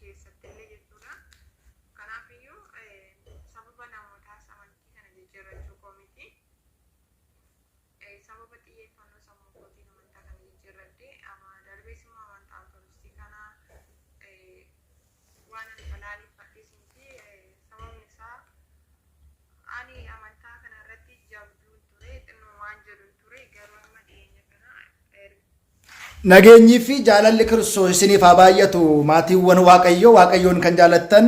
keessatti illee jechuudha. Kanaafiyyuu sababa namootaas amantii kana jijjiirrachuu koo miti. Sababa xiyyeeffannoo sammuu kootiin amantaa kana jijjiirradhe. Ama darbees immoo amantaa Ortodoksii kana waan ani balaaleffadhes miti. Sababni isaa ani amantaa kana irratti jabduun ture, xinnoo waan jedhun ture, garuu amma dhiyeenya kana erga Nageenyii fi jaalalli Kiristoos isiniif haa baay'atu maatiiwwan Waaqayyoo Waaqayyoon kan jaalattan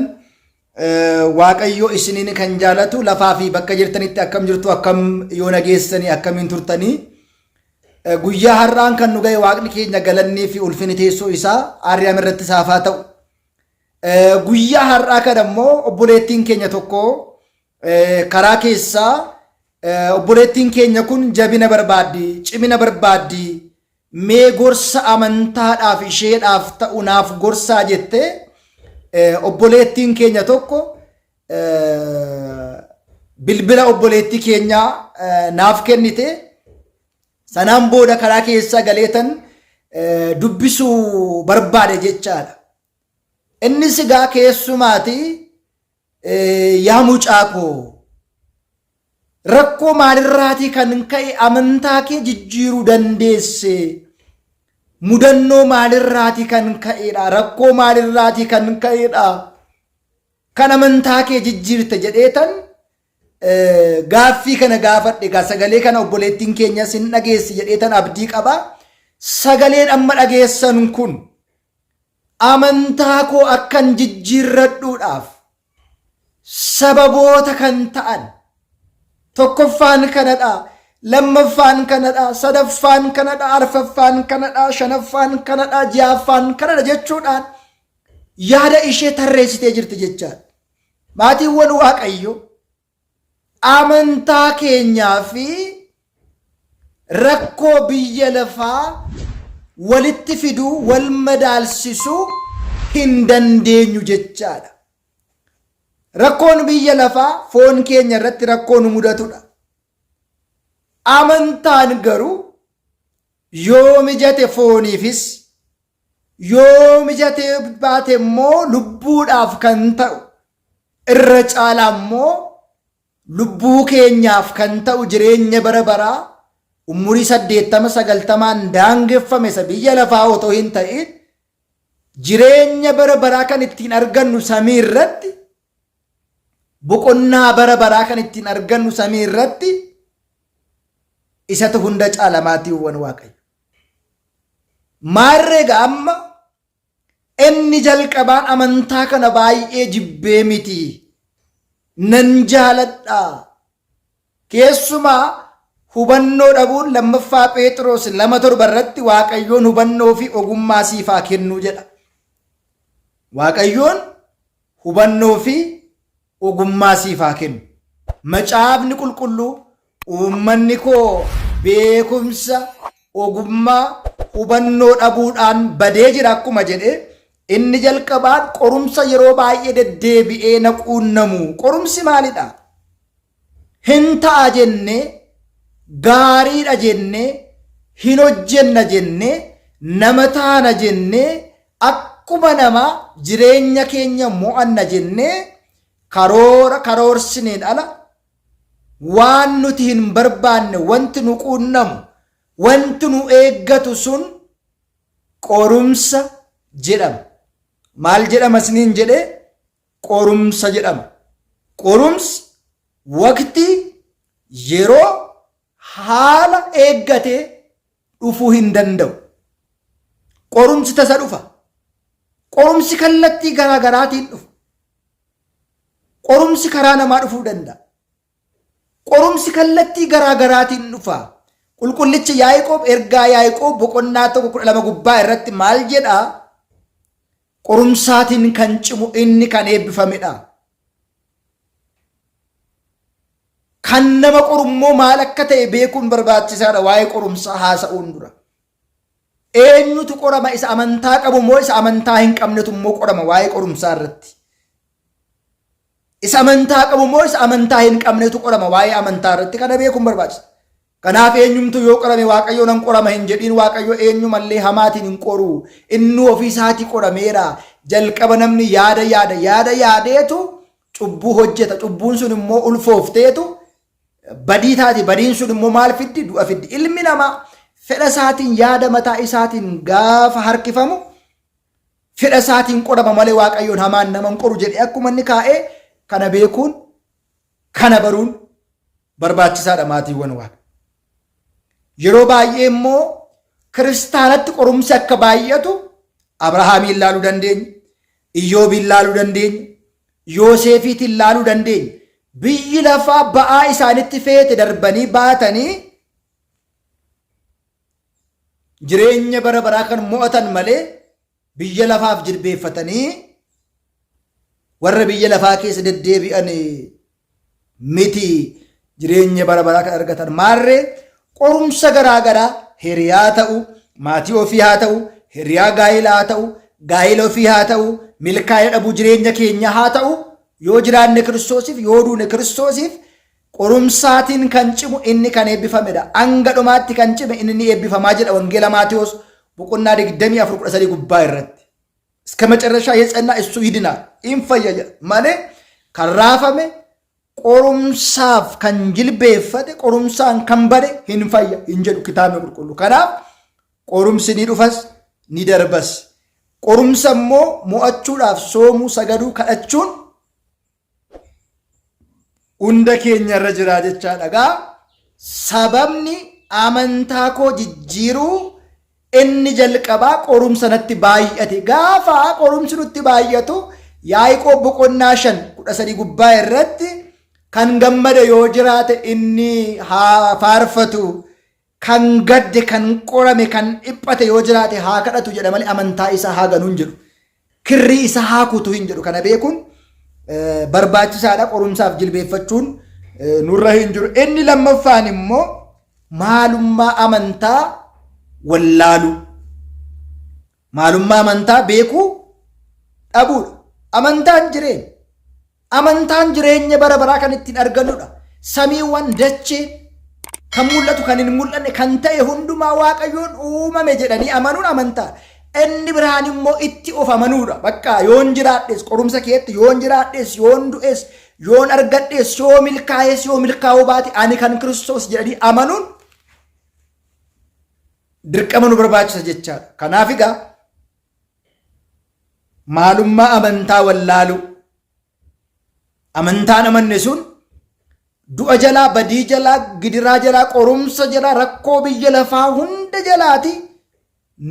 Waaqayyo isiniin kan jaalatu lafaa fi bakka jirtanitti akkam jirtu akkam yoo nageessanii akkamiin turtanii guyyaa har'aan kan nu ga'e Waaqni keenya galannii fi ulfinni teessoo isaa aariyaam irratti isaaf haa ta'u. Guyyaa har'aa kana immoo obboleettiin keenya tokko karaa keessaa obboleettiin keenya kun jabina barbaaddi, cimina barbaaddi, mee gorsa amantaadhaaf isheedhaaf ta'u naaf gorsaa jettee obboleettiin keenya tokko bilbila obboleettii keenyaa naaf kennite. Sanaan booda karaa keessaa galeetan dubbisuu barbaade jechaadha. Innis egaa keessumaati yaa mucaa koo rakkoo maalirraatii kan ka'e amantaa kee jijjiiruu dandeesse? Mudannoo maalirraatii kan ka'edha? Rakkoo maalirraatii kan ka'edha? Kan amantaa kee jijjiirte jedheetan gaaffii kana gaafadhe. Egaa sagalee kana obboleettiin keenyas hin dhageessi jedheetan abdii qaba. Sagaleen amma dhageessan kun amantaa koo akkan jijjiirradhuudhaaf sababoota kan ta'an tokkoffaan kanadha, lammaffaan kanadha, sadaffaan kanadha, arfaffaan kanadha, shanaffaan kanadha, ja'affaan kanadha jechuudhaan yaada ishee tarreessitee jirti jechaadha. Maatiiwwan Waaqayyo amantaa keenyaa fi rakkoo biyya lafaa walitti fiduu wal madaalsisuu hin dandeenyu jechaadha. Rakkoon biyya lafaa foon keenya irratti rakkoo nu mudatudha. Amantaan garuu yoo mijate fooniifis yoo mijatee baate immoo lubbuudhaaf kan ta'u irra caalaa immoo lubbuu keenyaaf kan ta'u jireenya bara baraa umurii 80 90n daangeffame isa biyya lafaa otoo hin ta'in jireenya bara baraa kan ittiin argannu samii irratti boqonnaa bara baraa kan ittiin argannu samii irratti isatu hunda caala maatiiwwan Waaqayyo. Maarree egaa amma inni jalqabaan amantaa kana baay'ee jibbee miti. Nan jaaladha. Keessumaa hubannoo dhabuun lammaffaa Pheexiroos 2:7 irratti Waaqayyoon hubannoo fi ogummaa siif haa kennuu jedha. Waaqayyoon hubannoo fi ogummaa siif haa kennu. Macaafni qulqulluu uummanni koo beekumsa, ogummaa, hubannoo dhabuudhaan badee jira akkuma jedhe inni jalqabaan qorumsa yeroo baay'ee deddeebi'ee na quunnamu. Qorumsi maalidha? Hin ta'a jennee, gaariidha jennee, hin hojjenna jennee, nama taana jennee, akkuma namaa jireenya keenya mo'anna jennee karoora karoorsineen ala waan nuti hin barbaanne wanti nu quunnamu, wanti nu eeggatu sun qorumsa jedhama. Maal jedhama isiniin jedhee? Qorumsa jedhama. Qorumsi waqtii yeroo haala eeggatee dhufuu hin danda'u. Qorumsi tasa dhufa. Qorumsi kallattii garaa garaatiin dhufa. Qorumsi karaa namaa dhufuu danda'a. Qorumsi kallattii garaa garaatiin dhufa. Qulqullichi Yaaqoob ergaa Yaaqoob boqonnaa 1:12 gubbaa irratti maal jedha? Qorumsaatiin kan cimu inni kan eebbifamedha. Kan nama qorummoo maal akka ta'e beekuun barbaachisaadha waa'ee qorumsaa haasa'uun dura. Eenyutu qorama isa amantaa qabu moo isa amantaa hin qabnetu immoo qorama waa'ee qorumsaa irratti? Isa amantaa qabu moo isa amantaa hin qabnetu qorama waa'ee amantaa irratti kana beekuun barbaachisa. Kanaaf eenyumtu yoo qorame Waaqayyo nan qorama hin jedhiin Waaqayyo eenyumallee hamaatiin hin qoru. Inni ofii isaatii qorameera. Jalqaba namni yaada yaada yaada yaadeetu cubbuu hojjeta. Cubbuun sun immoo ulfoofteetu badii taati. Badiin sun immoo maal fiddi? Du'a fiddi. Ilmi namaa fedha isaatiin yaada mataa isaatiin gaafa harkifamu fedha isaatiin qorama malee Waaqayyoon hamaan nama hin qoru jedhee akkuma inni kaa'ee kana beekuun kana baruun barbaachisaadha maatiiwwan waaqa. Yeroo baay'ee immoo kiristaanatti qorumsi akka baay'atu Abrahaamiin ilaaluu dandeenya, Iyyoobiin ilaaluu dandeenya, Yooseefiitiin ilaaluu dandeenya. Biyyi lafaa ba'aa isaanitti feete darbanii baatanii jireenya bara baraa kan mo'atan malee biyya lafaaf jilbeeffatanii warra biyya lafaa keessa deddeebi'an miti jireenya bara baraa kan argatan. Maarree qorumsa garaa garaa hiriyaa ta'u, maatii ofii haa ta'u, hiriyaa gaa'ela haa ta'u, gaa'ela ofii haa ta'u, milkaa'ina dhabuu jireenya keenya haa ta'u, yoo jiraanne Kiristoosiif, yoo duune Kiristoosiif qorumsaatiin kan cimu inni kan eebbifamedha. Hanga dhumaatti kan cime inni ni eebbifamaa jedha Wangeela Maatewos boqonnaa 24:13 gubbaa irratti. እስከ መጨረሻ የጸና እሱ ይድናል in fayya jedha malee kan raafame qorumsaaf kan jilbeeffate qorumsaan kan bade hin fayya hin jedhu kitaabni qulqullu. Kanaaf qorumsi ni dhufas ni darbas. Qorumsa immoo mo'achuudhaaf soomuu, sagaduu, kadhachuun hunda keenya irra jira jechaadha. Gaa sababni amantaa koo jijjiiruu inni jalqabaa qorumsa natti baay'ate. Gaafa qorumsi nutti baay'atu Yaaqoob boqonnaa 5:13 gubbaa irratti kan gammade yoo jiraate inni haa faarfatu, kan gadde, kan qorame, kan dhiphate yoo jiraate haa kadhatu jedha malee amantaa isaa haa ganuu hin jedhu. Kirrii isaa haa kutu hin jedhu. Kana beekuun barbaachisaadha. Qorumsaaf jilbeeffachuun nurra hin jiru. Inni lammaffaan immoo maalummaa amantaa wallaaluu. Maalummaa amantaa beekuu dhabuudha. Amantaan jireenya. Amantaan jireenya bara baraa kan ittiin argannudha. Samiiwwan dachee kan mul'atu kan hin mul'anne kan ta'e hundumaa Waaqayyoon uumame jedhanii amanuun amantaa. Inni biraan immoo itti of amanuudha. Bakka yoon jiraadhes qorumsa keetti yoon jiraadhes yoon du'es yoon argadhes yoo milkaa'es yoo milkaa'uu baate ani kan Kiristoos jedhanii amanuun dirqama nu barbaachisa jechaadha. Kanaaf egaa maalummaa amantaa wallaaluu amantaan amanne sun du'a jalaa, badii jalaa, gidiraa jalaa, qorumsa jalaa, rakkoo biyya lafaa hunda jalaati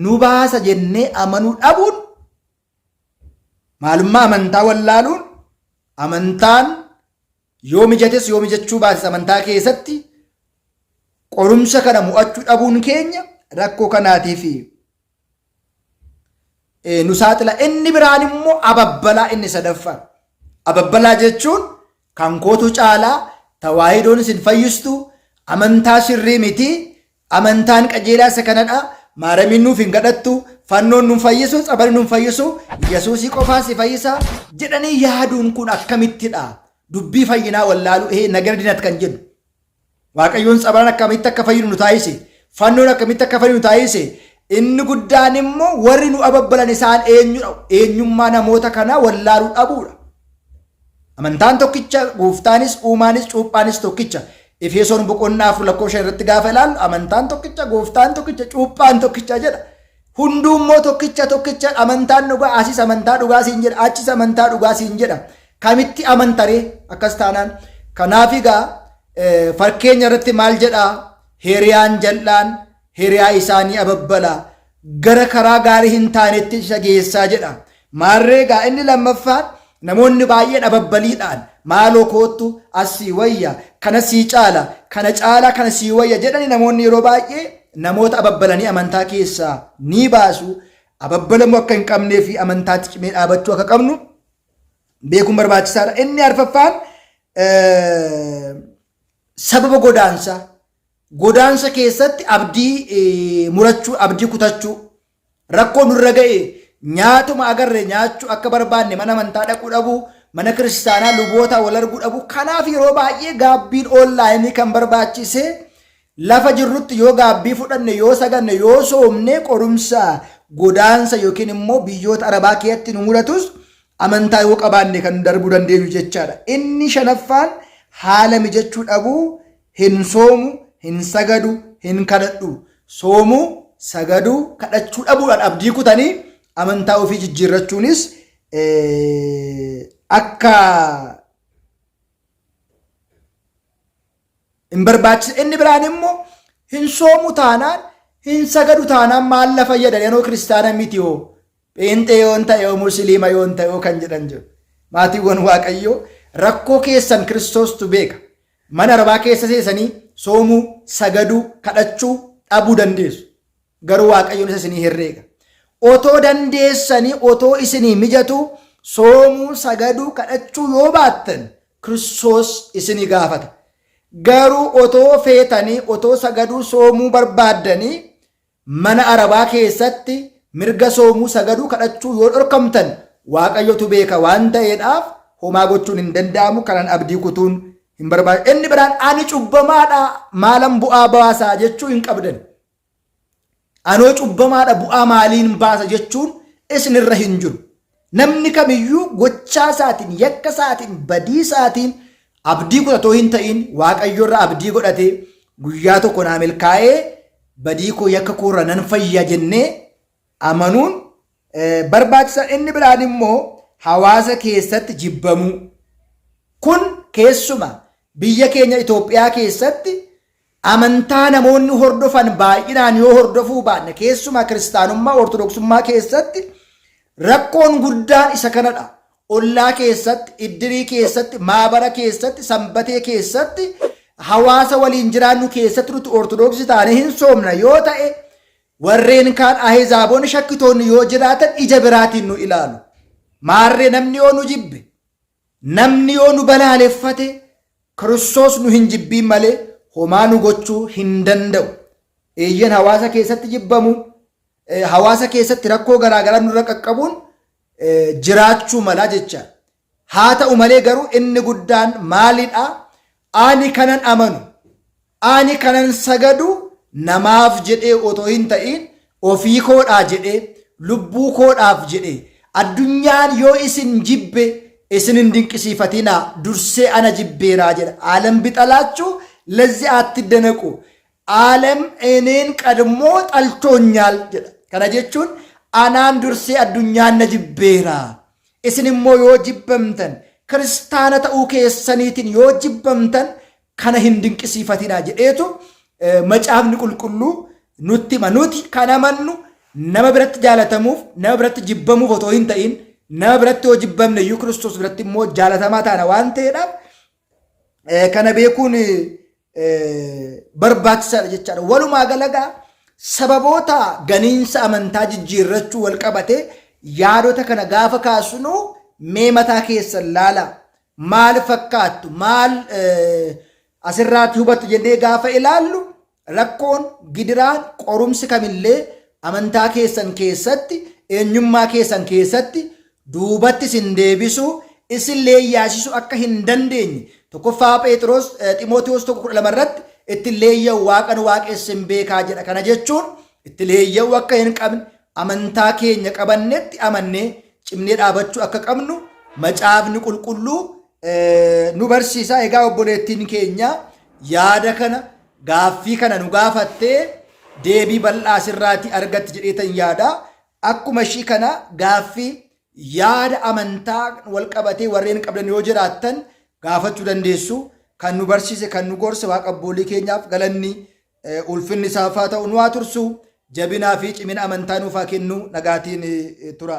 nu baasa jennee amanuu dhabuun maalummaa amantaa wallaaluun amantaan yoo mijates yoo mijachuu baates amantaa keessatti qorumsa kana mo'achuu dhabuun keenya rakkoo kanaatiif nu saaxila. Inni biraan immoo ababbalaa inni sadaffaan. Ababbalaa jechuun kan kootu caalaa tawaahidoon isin fayyistu amantaa sirrii miti amantaan qajeelaa isa kanadha maaramiin nuuf hin kadhattu fannoon nun fayyisu tsaballi nun fayyisu yesuusii qofaa si fayyisa jedhanii yaaduun kun akkamittidha dubbii fayyinaa wallaaluu nagara dinat kan jennu Waaqayyoon tsabalaan akkamitti akka fayyinu nu taasise fannoon akkamitti akka fayyinu nu taasise inni guddaan immoo warri nu ababbalan isaan eenyudha eenyummaa namoota kanaa wallaaluu dhabuudha. Amantaan tokkicha gooftaanis uumaanis cuuphaanis tokkicha. Efesoon boqonnaa 4 lakkoofsa 5 irratti gaafa ilaallu amantaan tokkicha gooftaan tokkicha cuuphaan tokkicha jedha. Hunduu immoo tokkicha tokkicha amantaan dhugaa asis amantaa dhugaa siin jedha achis amantaa dhugaa siin jedha. Kamitti amantaree akkas taanaan kanaaf egaa fakkeenya irratti maal jedhaa hiriyaan jal'aan hiriyaa isaanii ababbala gara karaa gaarii hin taanetti isa geessaa jedha. Maarree egaa inni lammaffaan namoonni baay'een ababbaliidhaan maaloo koottu as sii wayya kana sii caala kana caalaa kana sii wayya jedhani namoonni yeroo baay'ee namoota ababbalanii amantaa keessaa ni baasu. Ababbalamuu akka hin qabnee fi amantaatti cimee dhaabachuu akka qabnu beekuun barbaachisaadha. Inni arfaffaan sababa godaansaa. Godaansa keessatti abdii murachuu, abdii kutachuu, rakkoo nurra ga'e nyaatuma agarre nyaachuu akka barbaanne mana amantaa dhaquu dhabuu, mana kiristaanaa luboota wal arguu dhabuu. Kanaaf yeroo baay'ee gaabbiin onlaayinii kan barbaachise lafa jirrutti yoo gaabbii fudhanne, yoo saganne, yoo soomne qorumsa godaansa yookiin immoo biyyoota Arabaa keessatti nu mudatus amantaa yoo qabaanne kan darbuu dandeenyu jechaadha. Inni shanaffaan haala mijachuu dhabuu, hin soomu, hin sagadu, hin kadhadhu. Soomuu, sagaduu, kadhachuu dhabuudhaan abdii kutanii amantaa ofii jijjiirrachuunis akka hin barbaachisa. Inni biraan immoo hin soomu taanaan hin sagadu taanaan maal na fayyada yeroo kiristaana miti hoo pheenxee yoon ta'e yoo musliima yoon ta'e yoo kan jedhan jiru. Maatiiwwan Waaqayyoo rakkoo keessan Kiristoostu beeka. Mana arabaa keessa seesanii soomuu, sagaduu, kadhachuu dhabuu dandeessu. Garuu Waaqayyoon isa isinii herreega. Otoo dandeessanii otoo isinii mijatu soomuu, sagaduu, kadhachuu yoo baattan Kiristoos isinii gaafata. Garuu otoo feetanii otoo sagaduu soomuu barbaaddanii mana Arabaa keessatti mirga soomuu sagaduu kadhachuu yoo dhorkamtan Waaqayyotu beeka waan ta'eedhaaf homaa gochuun hin danda'amu kanan abdii kutuun hin barbaachisu. Inni biraan ani cubbamaadha maalan bu'aa baasaa jechuu hin qabdan. Anoo cubbamaadha bu'aa maaliin baasa jechuun isinirra hin jiru. Namni kamiyyuu gochaa isaatiin, yakka isaatiin, badii isaatiin abdii kutatoo hin ta'in Waaqayyorra abdii godhatee guyyaa tokko naa milkaa'ee badii koo yakka koorra nan fayya jennee amanuun barbaachisa. Inni biraan immoo hawaasa keessatti jibbamuu. Kun keessuma biyya keenya Itoophiyaa keessatti amantaa namoonni hordofan baay'inaan yoo hordofuu baanne keessumaa kiristaanummaa ortodoksummaa keessatti rakkoon guddaan isa kanadha. Ollaa keessatti, iddirii keessatti, maabara keessatti, sanbatee keessatti, hawaasa waliin jiraannu keessatti nuti ortodoksii taane hin soomna yoo ta'e warreen kaan ahezaaboonni shakkitoonni yoo jiraatan ija biraatiin nu ilaalu. Maarree namni yoo nu jibbe Namni yoo nu balaaleffate Kiristoos nu hin jibbiin malee homaa nu gochuu hin danda'u. Eeyyeen hawaasa keessatti jibbamuun, hawaasa keessatti rakkoo garaagaraa nurra qaqqabuun jiraachuu mala jecha. Haa ta'u malee garuu inni guddaan maalidha? Ani kanan amanu, ani kanan sagadu namaaf jedhee otoo hin ta'iin ofii koodhaa jedhee, lubbuu koodhaaf jedhee, addunyaan yoo isin jibbe isin hin dinqisiifatinaa dursee ana jibbeeraa jedha. Aalam bixalaachuu ለዚህ አትደነቁ ዓለም እኔን ቀድሞ ጠልቶኛል jedha. Kana jechuun anaan dursee addunyaan na jibbeera. Isin immoo yoo jibbamtan kiristaana ta'uu keessaniitiin yoo jibbamtan kana hin dinqisiifatinaa jedheetu macaafni qulqulluu nutti hima. Nuti kan amannu nama biratti jaalatamuuf, nama biratti jibbamuuf otoo hin ta'in nama biratti yoo jibbamne iyyuu Kiristoos biratti immoo jaalatamaa taana waan ta'eedhaaf kana beekuun barbaachisaadha jechaadha. Walumaa galagaa sababoota ganiinsa amantaa jijjiirrachuu wal qabate yaadota kana gaafa kaasnu mee mataa keessan laala. Maal fakkaattu? Maal asirraatti hubattu jennee gaafa ilaallu rakkoon, gidiraan, qorumsi kamillee amantaa keessan keessatti, eenyummaa keessan keessatti duubatti isin deebisuu, isin leeyyaasisuu akka hin dandeenye tokkoffaa Pheexiroos Ximootiyoos 1:12 irratti itti leeyya'u Waaqa nu waaqessen beekaa jedha. Kana jechuun itti leeyya'uu akka hin qabne amantaa keenya qabannetti amannee cimnee dhaabachuu akka qabnu macaafni qulqulluu nu barsiisa. Egaa obboleettiin keenya yaada kana gaaffii kana nu gaafattee deebii bal'aa asirraati argatti jedheetan yaada. Akkuma ishii kana gaaffii yaada amantaa wal qabatee warreen qabdan yoo jiraattan gaafachuu dandeessu. Kan nu barsiise kan nu gorse Waaqa abboolii keenyaaf galanni ulfinni isaaf haa ta'u nu haa tursu. Jabinaa fi cimina amantaa nuuf haa kennu nagaatiin tura.